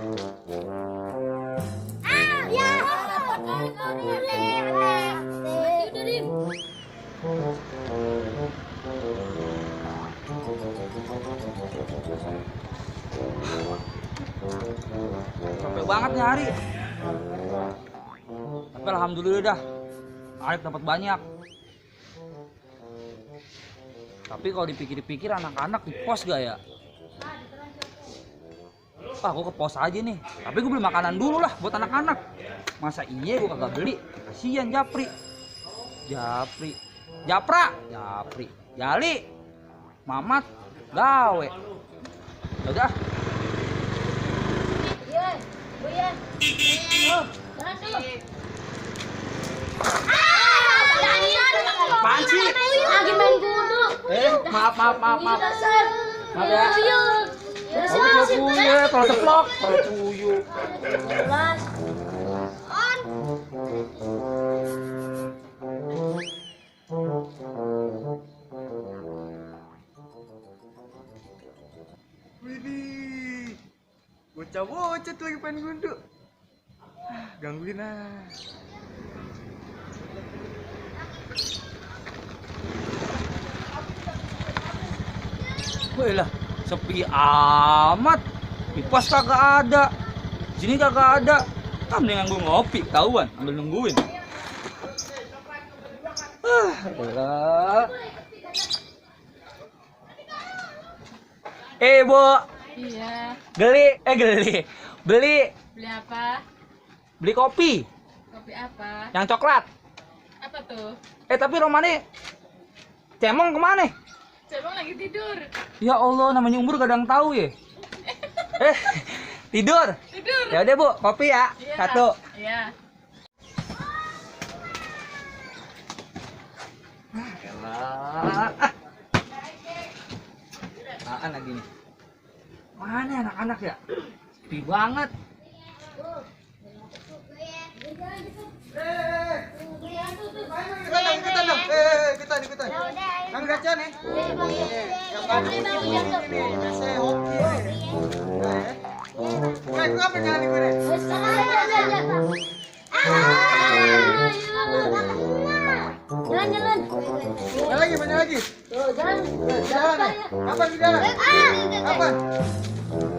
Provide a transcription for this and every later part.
Ya. Capek banget nih hari. Tapi alhamdulillah dah, Arif dapat banyak. Tapi kalau dipikir-pikir anak-anak di pos gak ya? Ah, gue ke pos aja nih. Tapi gue beli makanan dulu lah buat anak-anak. Masa iya gue kagak beli? Kasian Japri. Japra, Jali, Mamat, gawe. Udah. Iya, Bu ya. Oh, jangan dulu. Apaan sih? Lagi main gundu. Maaf. Maaf ya. Tuyul. Kalau ceplok, kalau tuyul. Widih, bocah-bocah tuh lagi pengen gundu. Gangguin ah. Wih lah, sepi amat. Di pos kagak ada. Sini kagak ada. Kan mendingan gue ngopi, tahuan, ambil nungguin. Elah. Bu. Iya, Beli. beli apa? Beli kopi Kopi apa? yang coklat. Apa tuh? Tapi Romani Cemong kemana? Cemong lagi tidur. Ya Allah, namanya umur kadang tahu ya. Tidur. Tidur. Ya udah Bu, kopi ya. Iya. Satu. Iya. Elah. Apaan lagi nih? Mana anak-anak ya? Sepi banget. Ikutan dong. Ikutan. Kang gacha nih. Yang baru ini biasa hoki nih. Gue apa jalan gue nih? Jalan. Mana lagi? Jalan. Jalan nih. Kapan di jalan? Kapan?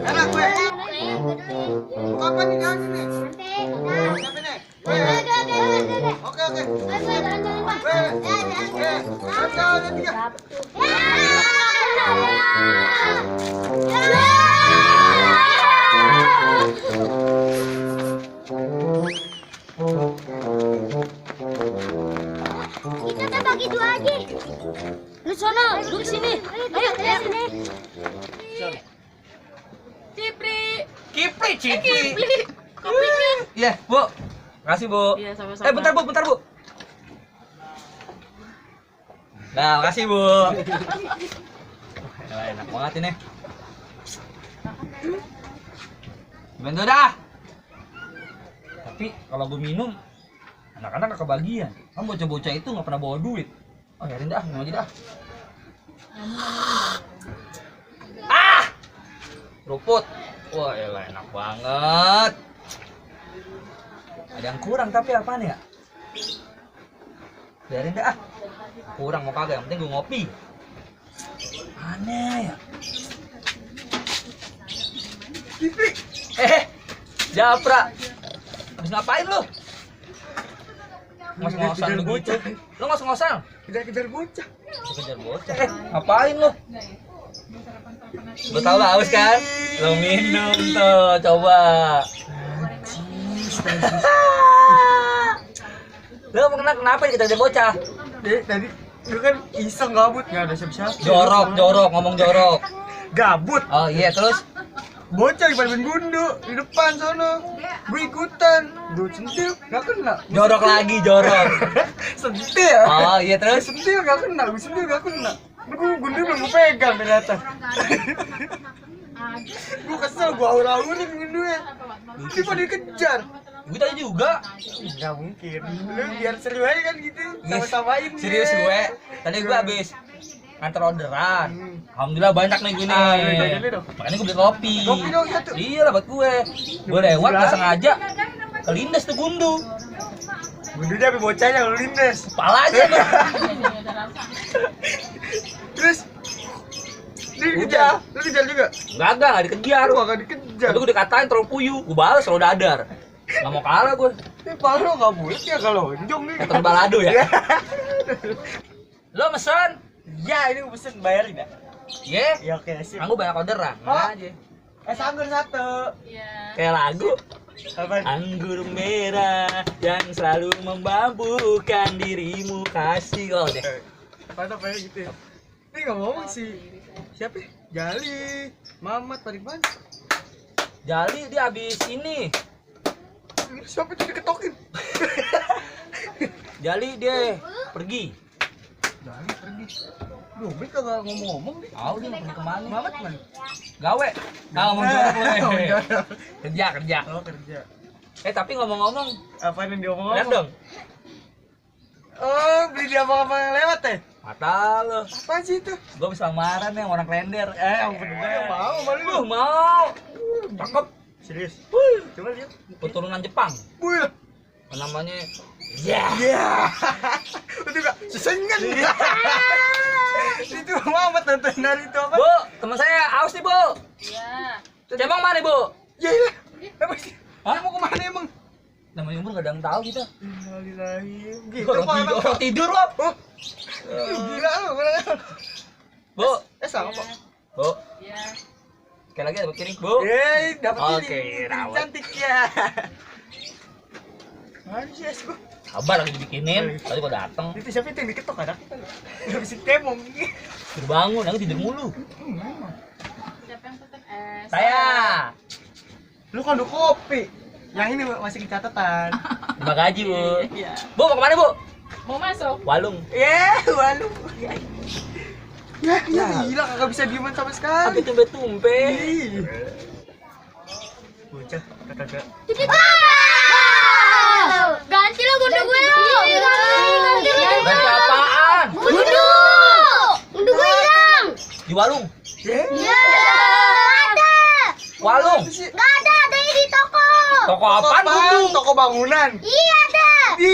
Enak gue. Kapan di jalan nih? Siapa nih? Oke. Kita bagi dua aja. Lu sono, lu sini. Ayo, sini. Kipri. Kopinya. Iya, Bu. Makasih, Bu. Iya, sama-sama. Bentar, Bu. Nah, makasih, Bu. Enak banget ini. Bentar dah. Tapi kalau gue minum, anak-anak gak kebagian. Kan bocah-bocah itu gak pernah bawa duit. Oh, biarin dah, minum aja dah. Ruput. Wah, elah, enak banget. Ada yang kurang tapi apaan ya? Biarin dah. Kurang mau kagak, yang penting gue ngopi. Aneh ya. Kipri. Japra. Habis ngapain lu? Ngos-ngosan begitu. Lu ngos-ngosan? Kejar-kejar bocah. Kejar bocah. Ngapain lu? Lu tau lah haus kan? Lu minum tuh, coba. Lu mau kenapa dikejar bocah? Tadi lu kan iseng gabut nggak ada siapa-siapa. Jorok, ngomong jorok. Gabut. Oh iya, terus? Bocah di main gundu di depan sono. Gue ikutan. Gue sentil nggak kena. Jorok lagi, jorok. Sentil. Oh iya, terus? Sentil nggak kena. Gue sentil nggak kena. Gue gundu belum gue pegang ternyata. Gue kesel, gue aur-aurin gundunya. Tapi pada dikejar. Gue tadi juga. Nggak mungkin. Lu biar seru aja kan gitu. Sama-samain. Serius gue. Tadi gue habis nganter orderan. Alhamdulillah banyak nih gini. Beli dong. Makanya gue beli kopi. Kopi dong, satu. Iya lah buat gue. Gue lewat nggak sengaja kelindes tuh gundu. Gundunya sampai bocahnya lu lindes. Kepala aja tuh. Terus dikejar, lu kejar juga? Nggak dikejar. Lu gak dikejar. Tapi gue dikatain terlalu puyuh. Gue balas selalu dadar. Nggak mau kalah gue. Ini palu lu gak bulat ya kalau lonjong nih. Kayak balado ya. Lo mesen? Ya, ini gue pesen bayarin ya. Ye. Ya oke, sip. Kan gue banyak orderan. Oh. Aja. Anggur satu. Iya. Kayak lagu. Apaan? Anggur merah yang selalu memabukkan dirimu kasih. Oh deh. Mantap ya gitu ya. Ini ngomong sih. Siapa ya? Jali, Mamat, Pariman. Jali dia habis ini. Siapa itu diketokin? Jali dia pergi. Jali pergi. Duh, Bek kagak ngomong-ngomong nih. Tahu dia mau pergi kemana? Mamat mana? Gawe. Nah, ngomong jorok lo. Kerja. Oh, kerja. Tapi ngomong-ngomong, Apaan yang diomong-omong? lihat dong. Oh, beli di abang-abang yang lewat ya? Mata lo. Apaan sih itu? Gue bisa marah nih sama orang klender. Yang bener. Mau, malu. Mau. Cakep. Serius? Coba lihat. Keturunan Jepang. Wih. Namanya ya. Iya. Itu enggak sesengan. Itu Mamat nonton dari itu apa? Bu, teman saya aus nih, Bu. Iya. Cebong mana, Bu? Ya iya. Apa sih? Hah? Dia mau kemana emang? Namanya umur gak ada yang tahu kita. Innalillahi. Gitu Orang Pak, tidur, emang, orang Pak. tidur loh. Oh. Gila lu. Bu, Sama Pak. Bu. Iya. Sekali lagi dapat piring, Bu. Yeay, dapat Oke, ini. rawat. Cantik ya. Mana sih es gua? Sabar lagi dibikinin. Tadi gua dateng, Itu siapa itu yang diketok anak kita? Enggak bisa kemong. suruh bangun, aku tidur mulu. Siapa yang pesen es? Saya. Lu kan udah kopi. Yang ini masih catatan. Terima gaji, Bu. Iya. Bu, mau kemana, Bu? Mau masuk? Walung. Walu. Ya, gila kagak bisa dieman sama sekali. Tapi tumbe-tumbe. Ih. Bocah, kagak. Ganti lo gundu gue lo. Ganti Ganti apaan? Gundu. Gundu gue hilang. Di Walung. Ya. Ada. Walung. Gak ada di toko. Toko apaan, Gundu? Toko bangunan. Iya ada. Di.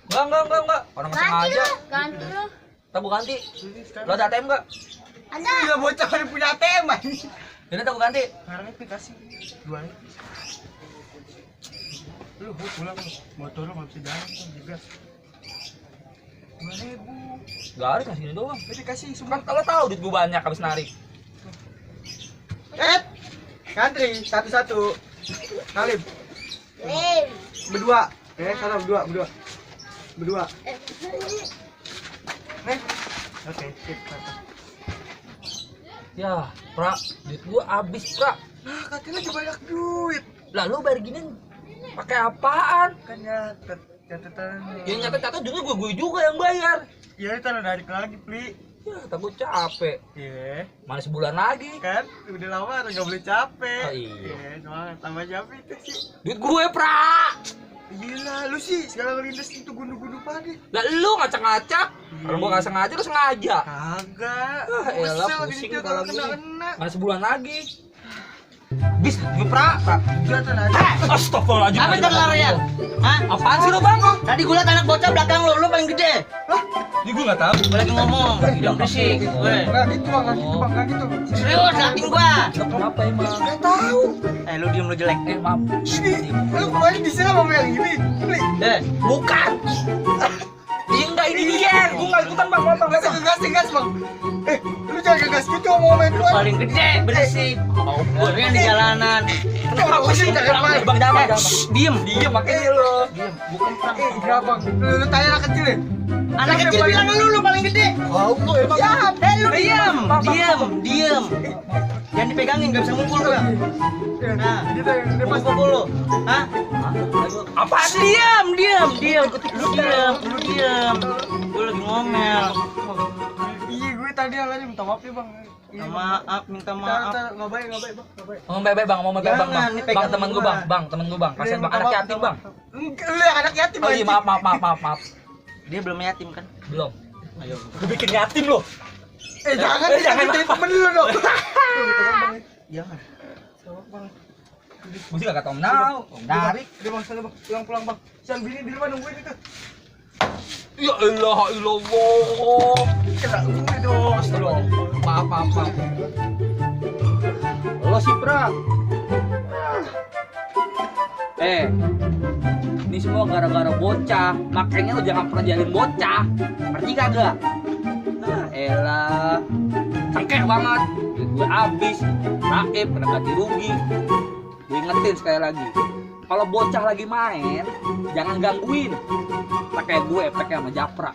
Enggak. Orang nggak Ganti sengaja. lo. Ganti lo. Kita gua ganti. Lo ada ATM enggak? Ada. Gila bocah kan punya ATM man. Jadi kita gua ganti. Sekarang itu kasih 2. Lu gua pulang motor lu enggak bisa jalan kan juga. 2.000. Gak ada kasih gini doang. Jadi kasih Kan semua. kalau tahu duit gua banyak habis narik. Ngantri satu-satu. Salim. Eh. Berdua. Sana berdua. Nih. Oke, sip. Mantap. Ya, Pra, duit gua habis, Pra. Nah, katanya lagi banyak duit. Lah lu bayar gini pakai apaan? Kan nyatet catatan. Yang nyatet duitnya gue juga yang bayar. Ya itu lo narik lagi, Pli. Ya, kata gua capek. Iya. Mana sebulan lagi? Kan udah lama nggak boleh capek. Oh, iya. Semangat tambah capek itu sih. Duit gue, Pra. Gila, lu sih segala ngelindes itu gundu-gundu pagi. Lah lu ngacak-ngacak. Kalau gua nggak sengaja lu sengaja. Kagak. Ah, elah, Kesel pusing gitu kepala kalau gue. kena. Mana sebulan lagi? Bis, gue Pra. Kelihatan aja. Astagfirullahaladzim. Apa itu larian? Hah? Apaan sih lu, Bang? Tadi gue liat anak bocah belakang lu paling gede. Ini gue nggak tahu. Gue lagi ngomong, jangan berisik. Gue. Nggak gitu, Bang, nggak gitu. Serius, liatin gua. Lo kenapa emang? Nggak tahu. Lu diem lu jelek. Maaf. Lu kemarin di sini sama yang ini. Pli. Bukan. Iya enggak, ini dia. Gue nggak ikutan, Bang. Maaf, Bang. Masa ngegas, Bang? Lu jangan ngegas gitu ngomongin Lu gua. paling gede, berisik. Gue yang di jalanan. Kenapa sih jangan main? Bang, jangan, Bang. Diem. Diem makanya lo. Bukan perang. Iya, Bang. Lu tanya anak kecil ya? Anak kecil bilang lu paling gede. Tahu lu emang. Lu diem. Jangan dipegangin, gak bisa mukul gua. Nah, Gitu ya, dia pas mukul lu. Hah? Apa sih? Diam. Lu diem. Gue lagi ngomel. Iya, gue tadi awalnya minta maaf ya, Bang. Minta maaf. Nggak baik, Bang. Ngomong baik-baik, Bang. Ngomong baik-baik, Bang. Jangan, ini Bang, pegang temen gue, Bang. Bang, temen gue, Bang. Kasian, Bang. Anak yatim, Bang. Lu yang anak yatim, Oh iya, anjing. maaf. Dia belum yatim kan? Belum. Ayo. Gue bikin yatim lo. Jangan, jangan, kita Bang. temen dulu dong. Jangan. Gue sih gak tau nau, narik. Udah bang, sana bang, pulang bang. Siang bini di rumah nungguin itu. Ya ilah ilallah. Kena gue dong. Maaf. Lo sih Pra. Ini semua gara-gara bocah. Makanya lo jangan pernah jalin bocah. Ngerti kagak? Elah, cengkeh banget. Duit gue habis. Raib, kena ganti rugi. Gue ingetin sekali lagi. Kalau bocah lagi main, jangan gangguin. Tak kayak gue efeknya sama Japra.